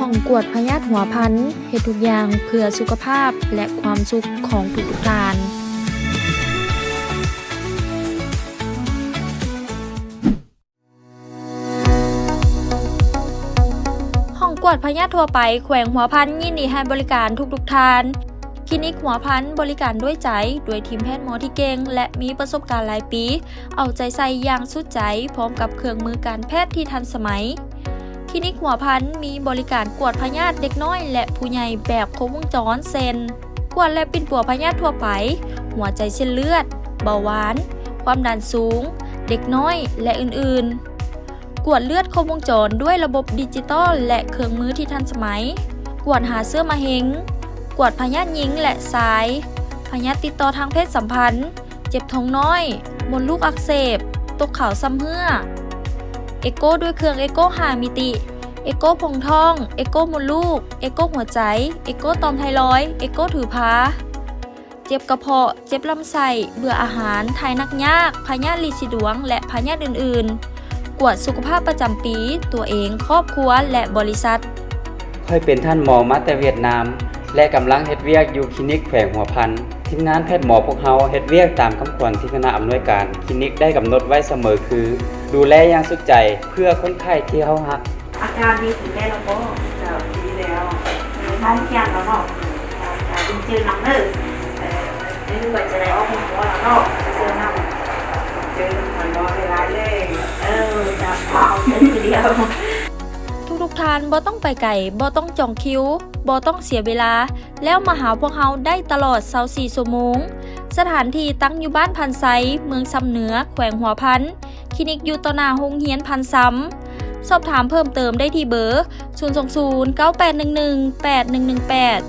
ห้องกวดพยาธิหัวพันธุ์ เฮ็ดทุกอย่างเพื่อสุขภาพและความสุขของทุกๆท่าน ห้องกวดพยาธิทั่วไปแขวงหัวพันยินดีให้บริการทุกๆท่าน คลินิกหัวพันบริการด้วยใจ ด้วยทีมแพทย์หมอที่เก่ง และมีประสบการณ์หลายปี เอาใจใส่อย่างสุดใจ พร้อมกับเครื่องมือการแพทย์ที่ทันสมัย คลินิกหัวพันมีบริการกวดพยาธิเด็กน้อยและผู้ใหญ่แบบครบวงจร เช่น กวดและปิ่นปัวพยาธิทั่วไป หัวใจเส้นเลือด เบาหวาน ความดันสูง เด็กน้อย และอื่นๆ กวดเลือดครบวงจรด้วยระบบดิจิตอลและเครื่องมือที่ทันสมัย กวดหาเชื้อมะเร็ง กวดพยาธิหญิงและชาย พยาธิติดต่อทางเพศสัมพันธ์ เจ็บท้องน้อย มดลูกอักเสบ ตกขาวซ่ำเหื่อ เอโกด้วยเครื่องเอโกห้ามิติ เอโกโพรงท้อง เอโกมดลูก เอโกหัวใจ เอโกต่อมไทรอยด์ เอโกถือพา เจ็บกระเพาะ เจ็บลำไส้ เบื่ออาหาร ถ่ายหนักยาก พยาธิหลีดสีดวง และพยาธิอื่นๆ กวดสุขภาพประจำปี ตัวเอง ครอบครัว และบริษัท ข้อยเป็นท่านหมอมาแต่เวียดนาม และกำลังเฮ็ดเวียกอยู่คลินิกแขวงหัวพัน ทีมงานแพทย์หมอพวกเฮาเฮ็ดเวียกตามคำขวัญที่คณะอำนวยการคลินิกได้กำหนดไว้เสมอคือ ดูแลอย่างสุดใจเพื่อคนไข้ที่เฮาฮัก อาการดีขึ้นแน่แล้วบ่ เจ้า ดีแล้ว มีห้องเคียงแล้วเนาะ เจ้า เจ้า จริงๆนำเด้อ เออ นี่คือว่าจะได้ออกหมอแล้วเนาะ เชื่อนำ เจอกันบ่อยๆหลายๆเลย เออ เจ้า เอาเจอทีเดียว ทุกๆท่านบ่ต้องไปไกล บ่ต้องจองคิว บ่ต้องเสียเวลา แล้วมาหาพวกเราได้ตลอดซาวสี่ชั่วโมง สถานที่ตั้งอยู่บ้านพันไซ เมืองซำเหนือ แขวงหัวพัน คลินิกอยู่ต่อหน้าโรงเรียนพันซำ สอบถามเพิ่มเติมได้ที่เบอร์ ศูนย์สองศูนย์ เก้าแปดหนึ่งหนึ่ง แปดหนึ่งหนึ่งแปด